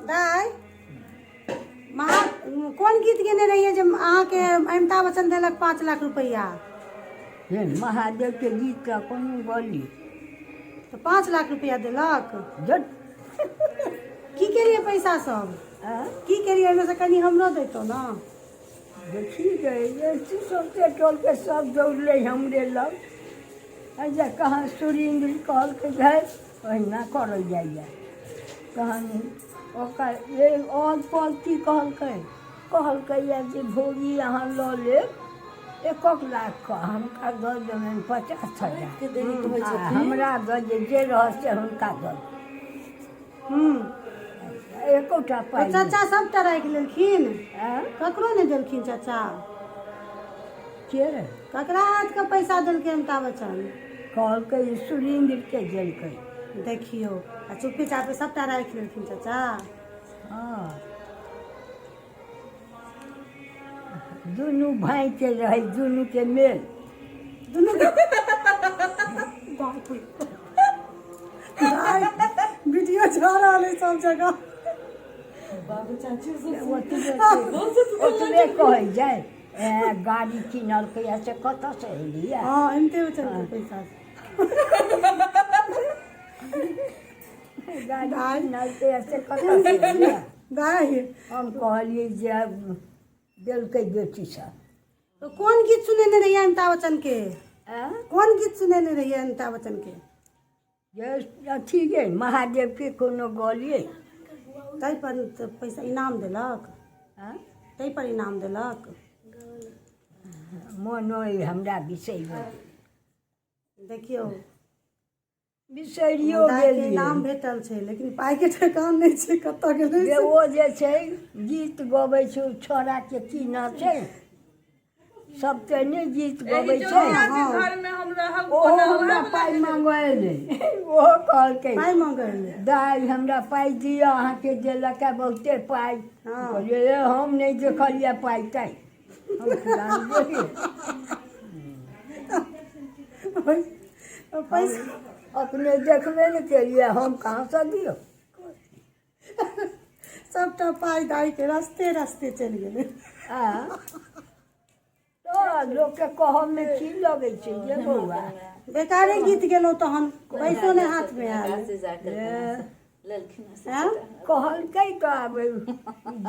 दाइ, महा कोन गीत गेने रहियै जे अहाँके अमिताभ बच्चन देलक 5 लाख रुपैआ? हे, महादेवके गीत तऽ कोनो गली। तऽ 5 लाख रुपैआ देलक। जट। की केलियै पैसा सब? आँय? की केलियै? ओहिमे से कनि हमरो दैतहुँ ने। देखी गए, सौंसे टोलके सब दौड़लै हमरे लग। आ जे कहाँ सुरेन्द्र कहलकै है, ओहिना करै जाइए। तहन ओकर और पल की कहलकै, कहलकै यऽ जे भोगी अहाँ लऽ लेब 1 लाखके, हुनका दऽ देबनि 50,000 आ हमरा दऽ जे जे रहत से हुनका दऽ देब। एकोटा तऽ पाइ। चाचा सबटा राखि लेलखिन? आँय? ककरो नहि देलखिन चाचा? के? ककरा हाथके पैसा देलकै अमिताभ बच्चन? कहलकै सुरेन्द्रके देलकै। देखियौ, आ चुप्पी चापी सबटा राखि लेलखिन चाचा। हँ, दुनू भाइके रहै, दुनूके मेल। दुनू बाप रे, वीडियो जा रहल है सब जगह। ओतबे ओतबे कहै जाइ, ए गाड़ी किनलकै से कतऽसँ एलियै? हँ, अमिते बच्चन के पैसा। गाड़ी किनलकै से कतऽसँ एलियै? दाइ। हम कहलियै जे देलकै बेटी सब। तो कोन गीत सुनेने रहियै अमिताभ बच्चन के? आँय? कोन गीत सुनेने रहियै अमिताभ बच्चन के? जे अथी गे महादेवके कोनो गलियै। ताहि पर तऽ पैसा इनाम देलक? आँय? ताहि पर इनाम देलक। मोन अइ हमरा बिसरि गेल। देखियौ। बिसरियो दाइके गेलियै। इनाम भेटल छै, लेकिन पाइके ठेकान नहि छै, कतऽ गेलै। जे ओ जे छै गीत गबै छै, ओ छौड़ाके की नाम छै? सब तऽ नहि गीत गबै छै। घरमे हम रहब। ओहो हमरा पाइ मांगऽ एलै। ओहो कहलकै। पाइ मांगऽ एलै? दाइ, हमरा पाइ दिअ, अहाँके देलक है बहुते पाइ। कहलियै, ए हम नहि देखलियै पाइ ताइ, हम जानबे। पैसा अपने देखबे नहि केलियै, हम कहाँसँ दियौ? सबटा पाइ दाइके रस्ते रस्ते चलि गेलै। आ तऽ लोकके कहऽमे की लगै छै जे बौआ। बेकारे गीत गेलहुँ तहन पैसो नहि हाथमे आयल। आँय? कहलकै तऽ आब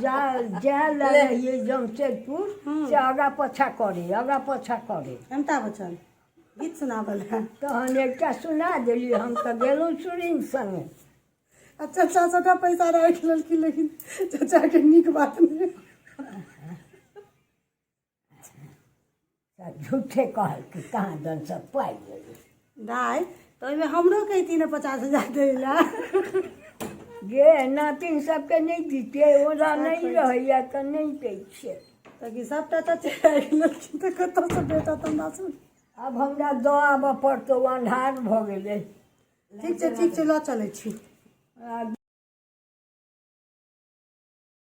जा जाय लए रहियै जमशेदपुर से आगा पाछा करे, आगा पाछा करे। अमिताभ बच्चन गीत सुनाबऽ लए। तहन एकटा सुना देलियै, हम तऽ गेलहुँ सुरिन सङ्गे। आ चाचा सबटा पैसा राखि लेलखिन, लेकिन चाचाके नीक बात नहि। झूठे कहलकै, कहाँ दन सब पाइ गेलै। दाइ, तऽ ओहिमे हमरो कहिती ने 50,000 दै लए। गे नातिन सबके नहि दितियै, ओना नहि रहैया तऽ नहि दै छियै। तऽ कि सबटा चाचे राखि लेलखिन तऽ कतऽसँ भेटत हमरा सब? आब हमरा दऽ आबऽ पड़तौ, अन्हार भऽ गेलै। ठीक छै, ठीक छै, लऽ चलै छी। आ